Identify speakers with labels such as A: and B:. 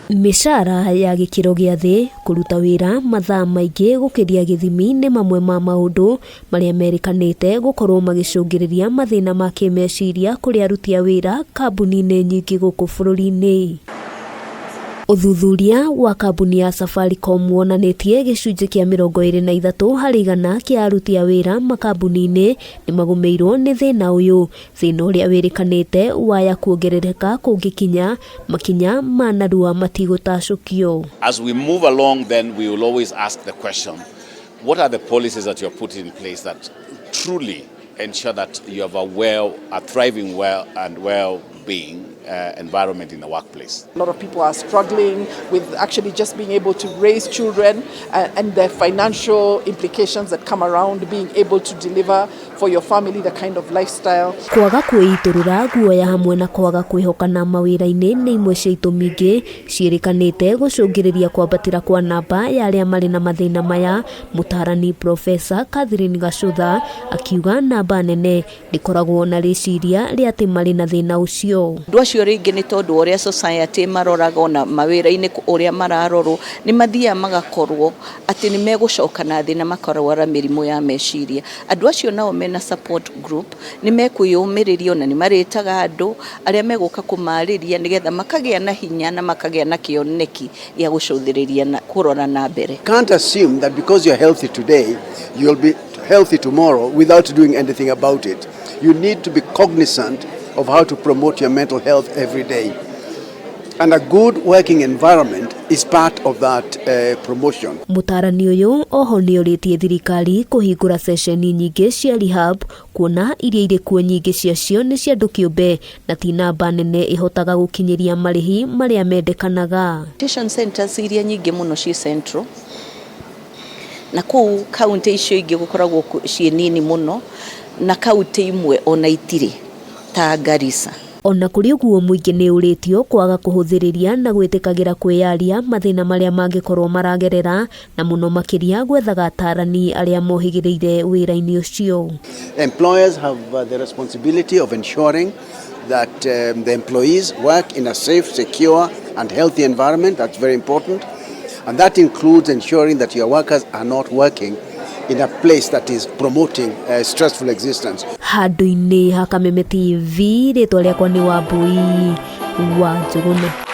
A: Mĩcara ya gĩkĩro gĩa thĩ, kũruta wĩra mathaa maingĩ gũkĩria gĩthimi nĩ mamwe ma maũndũ marĩa merĩkanĩte gũkorwo magĩcũngĩrĩria mathĩna ma kĩmeciria kũrĩ aruti a wĩra kambuni-inĩ nyingĩ gũkũ bũrũri-inĩ. Ũthuthuria wa kambuni ya Safaricom wonanĩtie gĩcunjĩ kĩa 23% kĩa aruti a wĩra makambuni-inĩ nĩ magũmĩirwo nĩ thĩna ũyũ. Thĩna ũrĩa wĩrĩkanĩte waya kuongerereka kũngĩkinya makinya ma narua matigũtacũkio.
B: As we move along, then we will always ask the question, what are the policies that you're putting in place that truly ensure that you have a thriving well and well-being environment in the workplace?
C: A lot of people are struggling with actually just being able to raise children and the financial implications that come around being able to deliver for your family the kind of lifestyle.
A: Kwaga kwĩitũrũra guoya hamwe na kwaga kwĩhokana mawĩra-inĩ nĩ imwe cia itũmi ingĩ ciĩrĩkanĩte gũcũngĩrĩria kwambatĩra kwa namba ya arĩa marĩ na mathĩna maya. Mũtarani Profesa Catherine Gacũtha akiuga namba nene ndĩkoragwo na rĩciria rĩa atĩ marĩ na thĩna ũcio.
D: Andũ acio rĩngĩ nĩ tondũ wa ũrĩa society maroraga ona mawĩra-inĩ ũrĩa mararorwo, nĩ mathiaga magakorwo atĩ nĩ megũcoka na thĩ na makarwara mĩrimũ ya meciria. Andũ acio nao mena support group nĩ mekwĩyũmĩrĩria, ona nĩ marĩtaga andũ arĩa megũka kũmarĩria nĩgetha makagĩa na hinya na makagĩa na kĩoneki gĩa gũcũthĩrĩria na kũrora na mbere.
E: Can't assume that because you're healthy today, you'll be healthy tomorrow without doing anything about it. You need to be cognizant of how to promote your mental health every day. And a good working environment is part of that promotion.
A: Mũtarani ũyũ oho nĩ orĩtie thirikari kũhingũra ceceni nyingĩ cia rehab, kuona iria irĩ kuo nyingĩ ciacio nĩ cia andũ kĩũmbe na ti namba nene ĩhotaga gũkinyĩria marĩhi marĩa mendekanaga.
D: Detention centers iria nyingĩ mũno ciĩ Central, na kũu kaunti icio ingĩ gũkoragwo ciĩ nini mũno, na kaunti imwe ona itirĩ ta Garissa.
A: Ona kũrĩ ũguo, mũingĩ nĩ ũrĩtio kwaga kũhũthĩrĩria na gwĩtĩkagĩra kwĩyaria mathĩna marĩa mangĩkorwo maragerera, na mũno makĩria gwethaga atarani arĩa mohĩgĩrĩire wĩra-inĩ ũcio.
E: Employers have the responsibility of ensuring that the employees work in a safe, secure, and healthy environment. That's very important. And that includes ensuring that your workers are not working in a place that is promoting stressful existence.
A: Handũ-inĩ ha Kameme TV, rĩtwa rĩakwa nĩ Wambui wa Njũgũna.